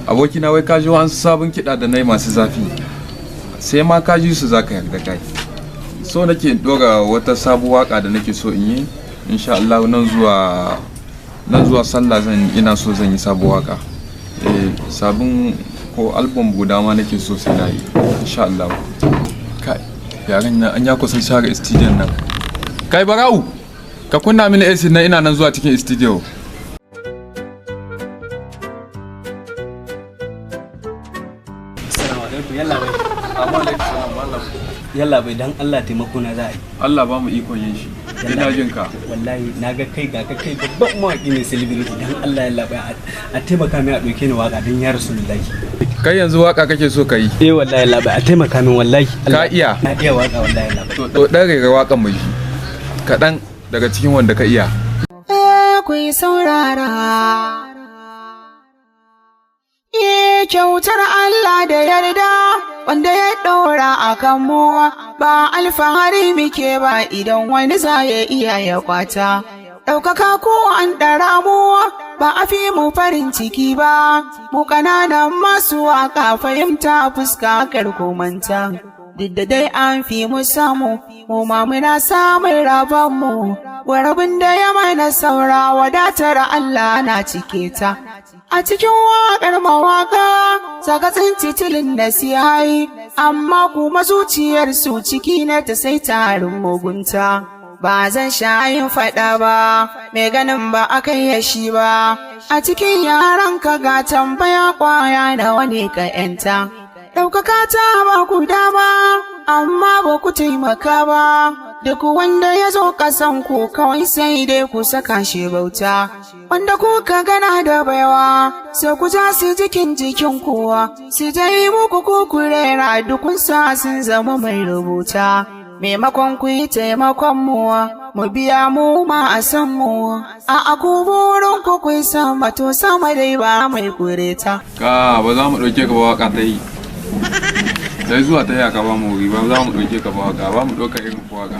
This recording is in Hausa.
Abokina, wai ka ji wa'ansu sabon kiɗa da na yi masu zafi? Sai ma ka ji su zaka yarda. Kai, so nake in ɗora wata sabuwar waka da nake so in yi. Insha Allah, nan zuwa sallah zan ina so zan yi sabuwar waka. Eh, sabon ko album guda ma nake so sai na yi, insha Allah. Kai, yaran nan an ya kusan share studio nan. Kai Barau, ka kunna mini AC na, ina nan zuwa cikin studio. Assalamu alaikum, yallabai. Amma alaikum salam, mallam. Yallabai, dan Allah taimako na za a yi. Allah ba mu ikon yin shi. Ina jin ka. Wallahi na ga kai, ga ka kai babban mawaki ne, celebrity. Dan Allah, yallabai, a taimaka min a ɗauke ni waka dan ya Rasulullahi. Kai, yanzu waka kake so ka yi? Eh wallahi, yallabai, a taimaka min wallahi. Ka iya? Na iya waka wallahi, yallabai. To, dan rera wakan mu ji kaɗan daga cikin wanda ka iya. Ku yi saurara. Ye kyautar Allah da yarda wanda ya ɗora a kan mu, ba alfahari muke ba, idan wani za ya iya ya kwata. Ɗaukaka ko an ɗara mu, ba a fi mu farin ciki ba, mu ƙananan masu waka fahimta fuska kar ku manta. Duk da dai an fi mu samu, mu ma muna samun rabonmu, warabin da ya mana saura, wadatar Allah na cike ta. A cikin waƙar mawaƙa, saka tsinci tilin nasihai, amma kuma zuciyarsu ciki na ta sai tarin mugunta. Ba zan sha yin faɗa ba, mai ganin ba a kai ya shi ba. A cikin yaran ka ga tambaya kwaya da wani ka ‘yanta. Ɗaukaka ta ba ku dama, amma ba ku taimaka ba. Duk wanda ya zo ƙasan ku kawai sai dai ku saka shi bauta. Wanda kuka gana da baiwa, sai ku ja su jikin jikin kowa, su je muku kukurera dukun sa sun zama mai rubuta. Maimakon ku yi taimakon mu, mu biya mu ma a san mu. A aku burin ku ku yi sama, to sama dai ba mai kureta. Ka ba za mu ɗauke ka ba, waka ta yi sai zuwa ta yaka ba mu wuri, ba za mu ɗauke ka ba waka, ba mu ɗauka irin ku waka.